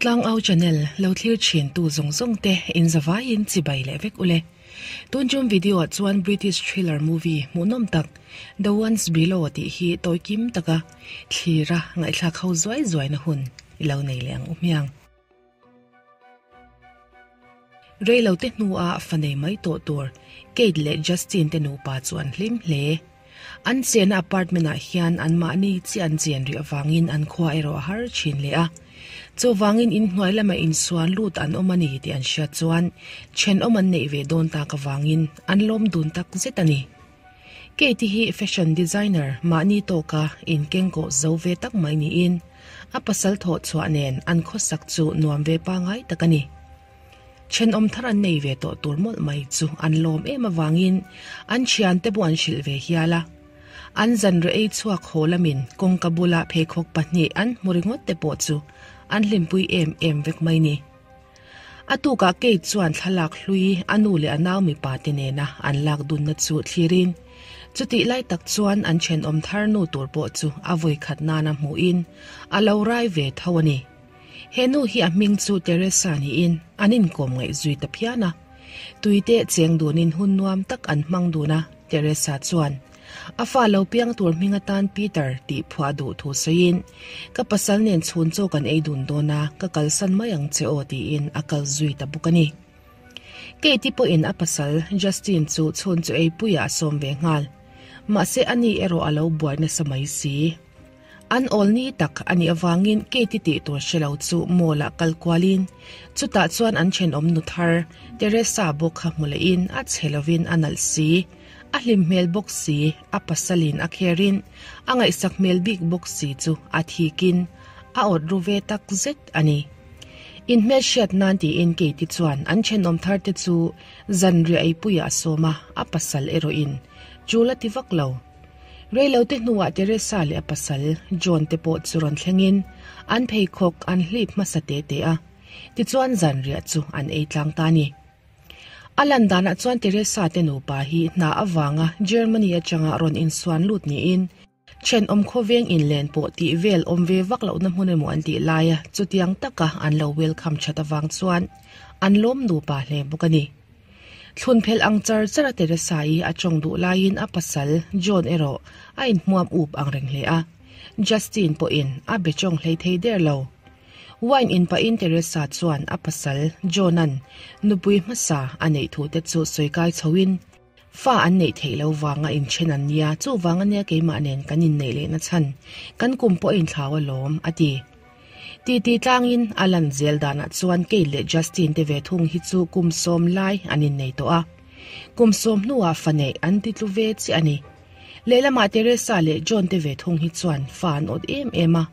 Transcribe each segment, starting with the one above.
Tlangau channel lo thlir thin tu zawng zawng te in zavaiin chibai leh vek ule. Tun tum video ah chuan British thriller movie hmuhnawm tak The Ones Below tih hi tawi kim taka thlira ngaihthlak ho zuai zuai na hun i lo nei leh ang u hmiang. Reilo te hnua fa nei mai tawh tur Kate leh Justin te nupa chu an hlim hle. An chenna apartment ah hian anmahni chiah an chen rih avangin an khua erawh a har thin leh a. Chuvangin inhnuai lama insuan lut an awm a ni tih an hriat chuan thenawm an neih ve dawn tak avangin an lawm dun tak zet a ni. Kate hi fashion designer mahni tawka inkengkawh zo ve tak mai niin a pasal thawh chhuah nen an khawsak chu nuam ve pangai tak a ni. Thenawm thar an nei ve tawh tur mawlh mai chu an lawm em avangin an thiante pawh an hrilh ve hial a. An zanriah ei chhuak haw lamin kawngka bula pheikhawk pahnih an hmu ringawt te pawh chu an hlimpui em em vek mai ni. A tukah Kate chuan thlalak hlui a nu leh a nau mipa te nena an lak dunna chu thlirin chutih lai tak chuan an thenawm thar nu tur pawh chu a vawikhat nana hmuhin a lo rai ve tho a ni. He nu hi a hming chu Teresa niin an inkawm ngaih zui ta phian a. Tuite cheng dunin hun nuam tak an hmang dun a, Teresa chuan a fa lo piang tur hming atan Peter tih phuah duh thu sawiin, Ka pasal nen chhun chaw kan ei dun dawn a, ka kalsan mai ang che aw tiin a kal zui ta bawk a ni. Katie pawhin a pasal Justin chu chhun chaw ei puiah a sawm ve nghal. Mahse ani erawh a lo buai nasa mai si. An awl ni tak a nih avangin Katie tih tur hre lo chu mall ah kal kualin chutah chuan an thenawm nu thar Teresa bawk kha hmu lehin a chhe lovin a nalh si, a hlim hmel bawk si, a pasalin a kherin a ngaihsak hmel bik bawk si chu a thikin a awt ru ve tak zet a ni. Inhmelhriat nan tiin Katie chuan an thenawm thar te chu zanriah eipuiah a sawm a, a pasal erawhin chul a ti vak lo. Reilote hnuah Teresa leh a pasal John te pawh chu rawn thlengin an pheikhawk an hlip hmasa te te a, tichuan zanriah chu an ei tlang ta a ni. A lan danah chuan Teresa te nupa hi hna avanga Germany atanga rawn insuan lut niin thenawm khawveng inlen pawh tih vel awm ve vak lohna hmun emaw an tih laia chutiang taka an lo welcome that avang chuan an lawm nupa hle bawk a ni. Thlun phelh ang char char a Teresa-i a tawng duh laiin a pasal John erawh a inhmuam up ang reng hle a, Justin pawhin a be tawng hlei thei der lo. Wine in pahin Teresa chuan a pasal John-a'n nupui hmasa a neih thu te chu sawi kai chhoin, Fa an neih theih lo vanga inthen an nia, chuvang ania keimah nen kan inneih lehna chhan, kan kum pawh a inthlau alawm, a ti. Titi tlangin a lan zel danah chuan Kate leh Justin te ve thung hi chu kum sawm lai an innei tawh a. Kum sawm hnuah fa neih an ti tlu ve chiah a ni. Lehlamah Teresa leh John te ve thung hi chuan fa an awt em em a.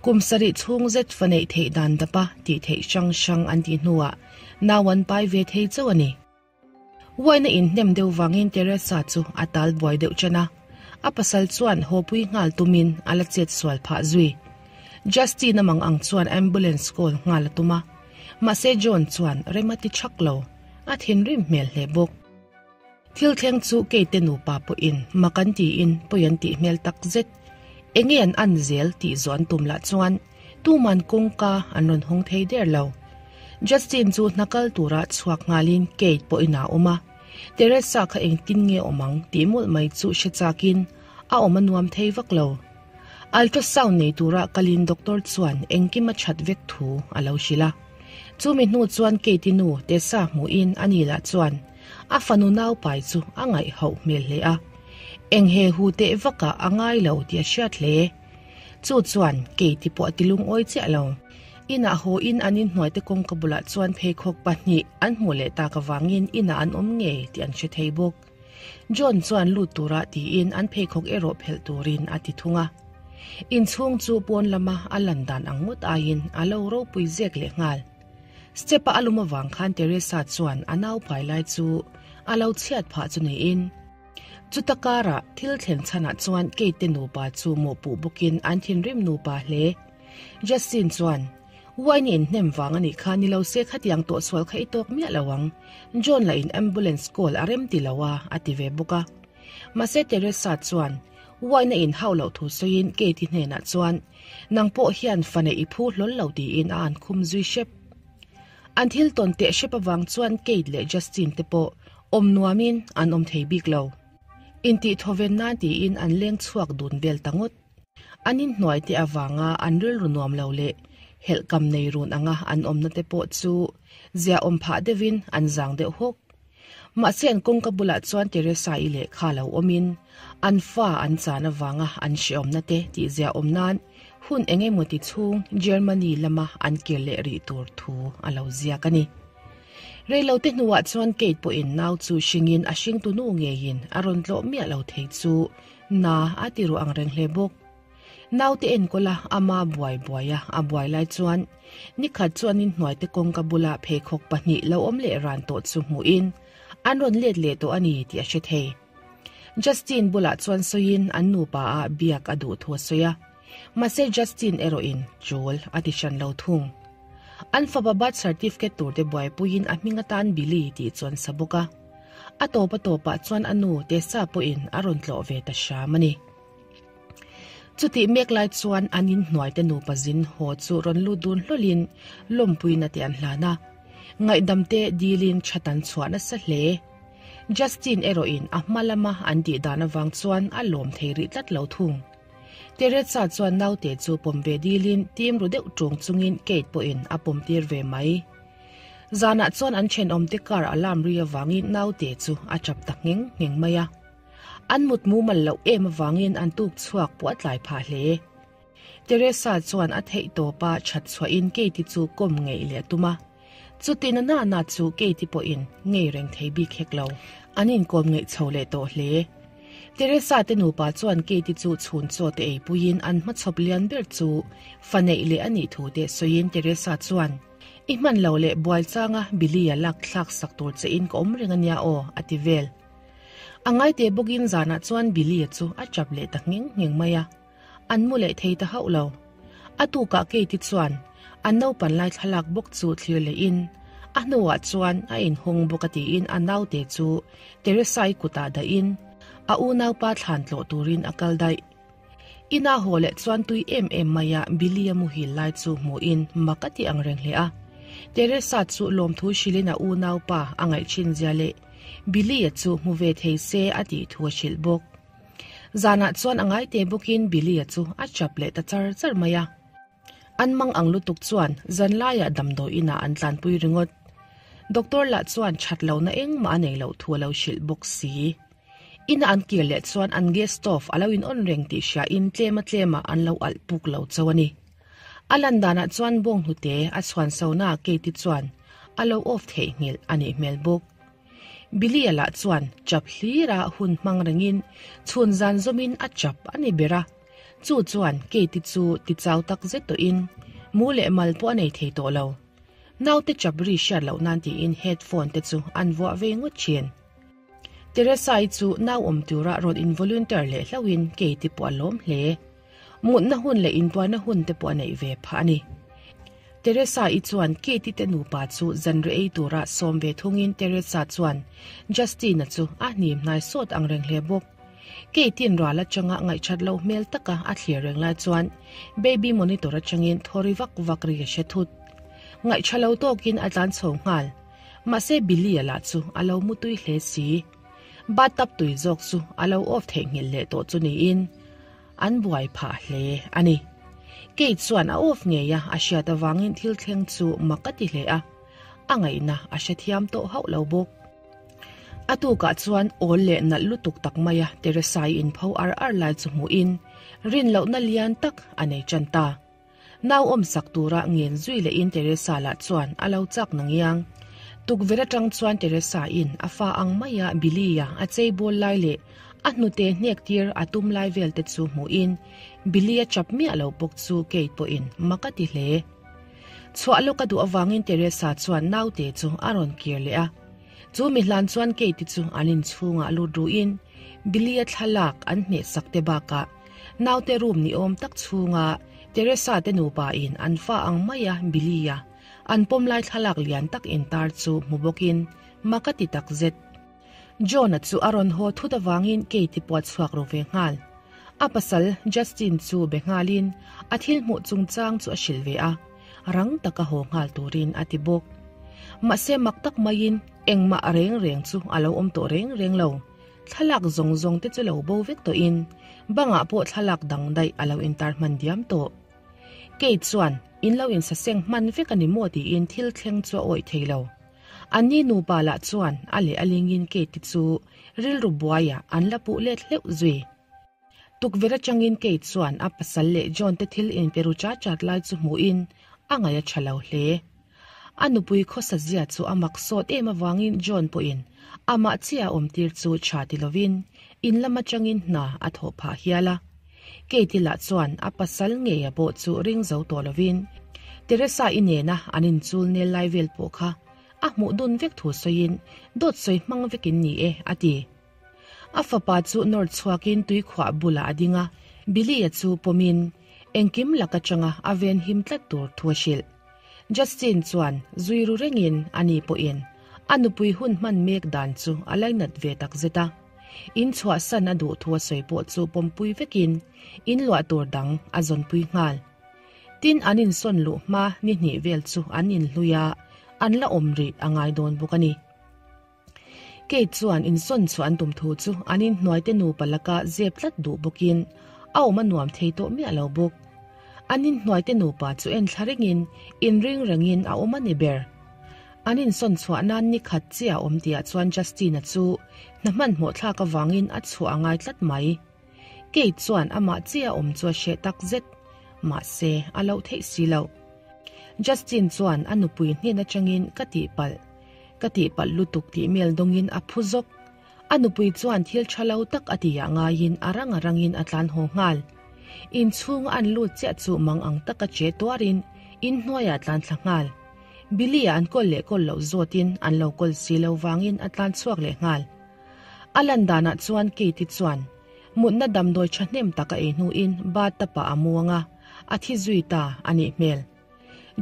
Kum sarih chhung zet fa neih theih dan dapa tih theih hrang hrang an tih hnuah nau an pai ve thei chauh a ni. Uaina inhnem deuh vangin Teresa chu a tal buai deuh chen a, a pasal chuan hawpui nghal tumin a la chet sual phah zui. Justin a mang ang chuan ambulance call nghal a tum a, mahse John chuan rem a ti thak lo, a thinrim hmel hle bawk. Thil thleng chu Kate nupa pawhin mak an tiin pawi an tih hmel tak zet. Enge an an zel tih zawh an tum lah chuan Tuman kawngka an rawn hawng thei der lo. Justin chu hna kal tura chhuak nghalin Kate pawhin a awm a. Teresa kha engtin nge awm ang tih mawlh mai chu hre chakin a awm a nuam thei vak lo. Ultrasound nei tura kalin doctor chuan engkim a that vek thu a lo hrilh a. Chumi hnu chuan Kate-i nu Tessa hmuhin a ni lah chuan a fanu naupai chu a ngaihhauh hmel hle a. Eng he hu teh vakah a ngai lo tih a hriat hle. Chu chuan Katie pawh a ti lungawi chiah lo. Inah haw in an inhnuaite kawngka bulah chuan pheikhawk pahnih an hmuh leh tak avangin inah an awm ngei tih an hre thei bawk. John chuan lut tura tiin an pheikhawk erawh phelh turin a ti thung a. Inchhung chu pawn lama a lan dan ang ngawt aiin a lo ropui zek leh nghal. Step-a a lum avang khan Teresa chuan a naupai lai chu a lo chhiat phah chu niin, Chuta karah thil thlen chhanah chuan Kate te nupa chu mawhpuh bawkin an thinrim nupa hle. Justin chuan, Wine i inhnem vang a nih kha ni lo se khatiang tawh sual kha i tawk miah lo ang. John lah in ambulance call a rem ti lo a, a ti ve bawk a. Mahse Teresa chuan, Wine a in hauh loh thu sawiin Kate-i hnenah chuan, Nang pawh hian fa neih i phu hlawl lo tiin a an khum zui hrep. An thil tawn teh hrep avang chuan Kate leh Justin te pawh awm nuamin an awm thei bik lo. Intih thawven nan tiin an leng chhuak dun vel ta ngawt. An inhnuai te avanga an rilru nuam lo leh helhkam nei run anga an awmna te pawh chu ziaawm phah deuhin an zang deuh hawk. Mahse an kawngka bulah chuan Teresa-i lehkha lo awmin an fa an chan avanga an hreawmna te tih ziaawm nan hun eng emaw ti chhung Germany lama an kir leh rih tur thu a lo ziak a ni. Reilote hnuah chuan Kate pawhin nau chu hringin a hringtu nu ngeiin a rawn tlawh miah lo thei chu na a ti ruh ang reng hle bawk. Naute enkawla ama buai buaia a buai lai chuan nikhat chuan inhnuaite kawngka bula pheikhawk pahnih lo awm leh ran tawh chu hmuhin an rawn let leh tawh a ni tih a hre thei. Justin bulah chuan sawiin an nupa ah biak a duh thu a sawi a, mahse Justin erawhin tul a ti hran lo thung. An fapa birth certificate turte buaipuiin a hming atan Billy tih chu an sa bawk a. A tawp a tawpah chuan a nu Tessa pawhin a rawn tlawh ve ta hram a ni. Chutih mek lai chuan an inhnuaite nupa zin haw chu rawn lut dun hlawlin lawmpuina te an hlan a. Ngaihdamte dilin that an chhuah nasa hle. Justin erawhin a hma lama an tih dan avang chuan a lawm thei rih tlat lo thung. Teresa chuan naute chu pawm ve dilin tim ru deuh ṭung chungin Kate pawhin a pawm tir ve mai. Zanah chuan an ṭhenawmte car alarm ri avangin naute chu a ṭap ta ngheng ngheng mai a. An mut mumal loh em avangin an tuk chhuak pawh a tlai phah hle. Teresa chuan a theih tawpa that chhuahin Katie chu kawm ngeih leh a tum a. Chuti na na na chu Katie pawhin ngei reng thei bik hek lo. An inkawm ngeih chho leh tawh hle. Teresa te nupa chuan Katie chu chhun chaw te eipuiin an hmachhawp lian ber chu fa neih leh a nih thu te sawiin Teresa chuan, I hman lo leh buai changa Billy-a lak thlak sak tur che in ka awm reng a nia aw, a ti vel. A ngaite bawkin zanah chuan Billy-a chu a chap leh ta ngheng ngheng mai a, an mu leh thei ta hauh lo. A tukah Kate-i chuan an naupan lai thlalak bawk chu thlir lehin a hnuah chuan a inhawng bawk a tiin a naute chu Teresa-i kutah dahin a unaupa thlan tlawh turin a kal daih. Ina haw leh chuan tui em em maia Billy-a muhil lai chu hmuhin mak a ti ang reng hle a. Teresa chu lawmthu hrilhin a unaupa a ngaih thin zia leh Billy-a chu hmu ve thei se a tih thu a hrilh bawk. Zanah chuan a ngaite bawkin Billy-a chu a chap leh ta char char mai a. An mang ang lutuk chuan zanlaiah damdawi inah an tlanpui ringawt. Doctor lah chuan that lohna engmah a nei loh thu a lo hrilh bawk si. Ina an kir leh chuan an gas stove a lo in on reng tih hriain tlema tlemah an lo alh puk lo chauh a ni. A lan danah chuan bawnghnute a chhuan sona Kate-i chuan a lo off theihnghilh a nih hmel bawk. Billy-a lah chuan chap hlira hun hmang rengin chhun zan zawmin a chap a ni ber a. Chu chuan Kate-i chu ti chau tak zet tawhin mu leh mal pawh a nei thei tawh lo. Naute chap ri hriat loh nan tiin headphone te chu an vuah ve ngawt thin. Teresa-i chu nau awm tura rawn involunteer leh hlauhin Kate-i pawh a lawm hle. Mutna hun leh intuarna hun te pawh a neih ve phah a ni. Teresa-i chuan Kate-i te nupa chu zanriah ei tura sawm ve thungin Teresa chuan Justin-a chu a hnim hnai sawt ang reng hle bawk. Kate-i'n ral atanga ngaihthat loh hmel taka a thlir reng lai chuan baby monitor atangin thaw ri vak vak ri a hre thut. Ngaihtha lo tawkin a tlan chho nghal. Mahse Billy-a lah chu a lo mutui hle si. Bathtub tui zawk chu a lo off theihnghilh leh tawh chu niin an buai phah hle a ni. Kate chuan a off ngei a, a hriat avangin thil thleng chu mak a ti hle a, a ngaihna a hrethiam tawh hauh lo bawk. A tukah chuan awl leh nalh lutuk tak maia Teresa-i inpho ar ar lai chu hmuhin rin lohna lian tak a nei tan ta. Nau awmsak tura ngen zui lehin Teresa lah chuan a lo chak na ngiang. Tukverh atang chuan Teresa-in a fa ang maia Billy-a a chei bawl lai leh a hnute hnek tir a tum lai vel te chu hmuhin Billy-a chap miah lo bawk chu Kate pawhin mak a ti hle. Chhuah lawk a duh avangin Teresa chuan naute chu a rawn kir leh a. Chu mi hlan chuan Kate-i chu an inchhungah lut ruhin Billy-a thlalak an hmeh sak te bakah naute room ni awm tak chhunga Teresa te nupa in an fa ang maia Billy-a an pawm lai thlalak lian tak intar chu hmu bawkin mak a ti takzet. John-a chu a rawn haw thut avangin Kate-i pawh a chhuak ru ve nghal. A pasal Justin chu be nghalin a thil hmuh chungchang chu a hrilh ve a, rang taka haw nghal turin a ti bawk. Mahse mak tak maiin engmah reng reng chu a lo awm tawh reng reng lo. Thlalak zawng zawng te chu lo bo vek tawhin bangah pawh thlalak dang daih a lo intar hman diam tawh. Kate chuan in lo insaseng hman vek a ni maw tiin thil thleng chu a awih thei lo. Anni nupa lah chuan a leh a lingin Kate-i chu rilru buaiah an la puh let hleuh zui. Tukverh atangin Kate chuan a pasal leh John te thil inpe ru chat chat lai chu hmuhin a ngaih a tha lo hle. A nupui khawsa zia chu a mak sawt em avangin John pawhin amah chiah a awmtir chu tha ti lovin in lam atangin hna a thawh phah hial a. Kate-i lah chuan a pasal ngeia pawh chu ring zo tawh lovin Teresa-i nena an inchul nel lai vel pawh kha a hmuh dun vek thu sawiin dawt sawi hmang vekin ni e a ti. A fapa chu nawr chhuakin tuikhuah bulah a ding a, Billy-a chu pawmin engkim lak atanga a ven him tlat tur thu a hrilh. Justin chuan zui ru rengin ani pawhin a nupui hun hman mek dan chu a lainat ve takzet a. In chhuahsan a duh thu a sawi pawh chu pawmpui vekin in luah tur dang a zawnpui nghal. Tin, an insawn luh hma ni hnih vel chu an inhlui a, an la awm rih a ngai dawn bawk a ni. Kate chuan insawn chhuah an tum thu chu an inhnuaite nupa laka zep tlat duh bawkin a awm a nuam thei tawh miah lo bawk. An inhnuaite nupa chu en thla rengin inring rengin a awm a ni ber. An insawn chhuah nan ni khat chiah a awm tihah chuan Justin-a chu hna hmanhmawh thlak avangin a chhuah a ngai tlat mai. Kate chuan amah chiah a awm chu a hreh tak zet. Mahse, a loh theih si loh. Justin chuan a nupui hnen atangin ka tihpalh. Ka tihpalh lutuk tih mel dawngin a phu zawk. A nupui chuan thil tha lo tak a tihah ngaiin a rang a rangin a tlan haw nghal. Inchhunga an lut chiah chu mang ang taka che tuarin inhnuaiah a tlan thla nghal. Billy-a an kawl leh kawl loh zawtin an lo kawl si lo vangin a tlan chhuak leh nghal. A lan danah chuan Kate-i chuan mutna damdawi thahnem tak a ei hnuin bathtub-ah a muang a, a thi zui ta a nih hmel.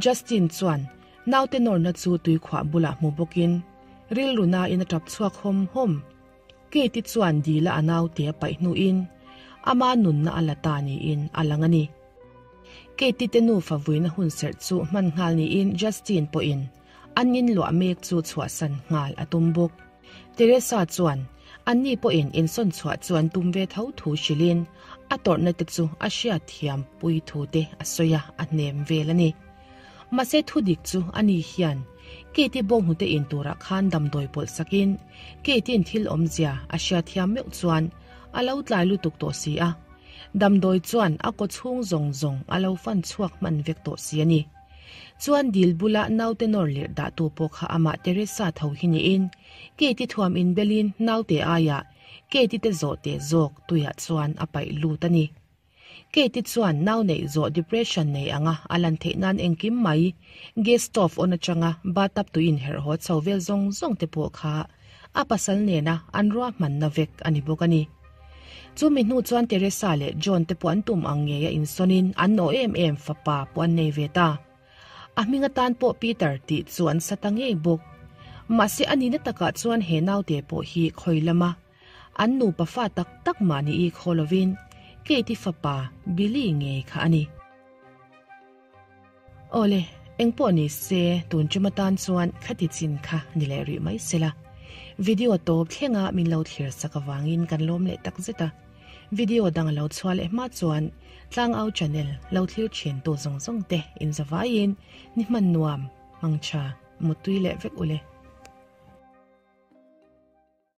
Justin chuan naute nawrna chu tuikhuah bulah hmu bawkin rilru nain a tap chhuak hawm hawm. Kate-i chuan dila a naute a paih hnuin ama nunna a la ta niin a lang a ni. Kate-i te nufa vuina hunserh chu hman nghal niin Justin pawhin an inluah mek chu chhuahsan nghal a tum bawk. Teresa chuan anni pawhin insawn chhuah chu an tum ve tho thu hrilhin a tawrhna te chu a hriat thiam pui thu te a sawi a, a hnem vel a ni. Mahse thudik chu ani hian Kate-i bawnghnute in turah khan damdawi pawlh sakin Kate-i'n thil awmzia a hriat thiam meuh chuan a lo tlai lutuk tawh si a, damdawi chuan a kaw chhung zawng zawng a lo fan chhuak hman vek tawh si a ni. Chuan dil bula naute nawr lirh dahtu pawh kha amah Teresa tho hi niin Kate-i thuam inbelin naute aiah Kate-i te zawh teh zawk tuiah chuan a paih lut a ni. Kate-i chuan nau neih zawh depression nei anga a lan theih nan engkim mai gas stove on atanga bathtub tui inherh haw chho vel zawng zawng te pawh kha a pasal nena an ruahmanna vek a ni bawk a ni. Chumi hnu chuan Teresa leh John te pawh an tum ang ngeia insawnin an aw em em fapa pawh an nei ve ta. A hming atan pawh Peter tih chu an sa ta ngei bawk. Mahse a nihna takah chuan he naute pawh hi khawi lama an nupa fa tak tak mahni i khaw lovin Kate-i fapa Billy ngei kha a ni. Awle, engpawh ni se tun tum atan chuan khati chin kha ni leh rih mai sela. Video tawp thlenga min lo thlir sak avangin kan lawm leh tak zet a. Video dang a lo chhuah leh hma chuan Tlangau channel lo thlir thin tu zawng zawng te inzavaiin ni hman nuam, hmangtha, muttui leh vek ule.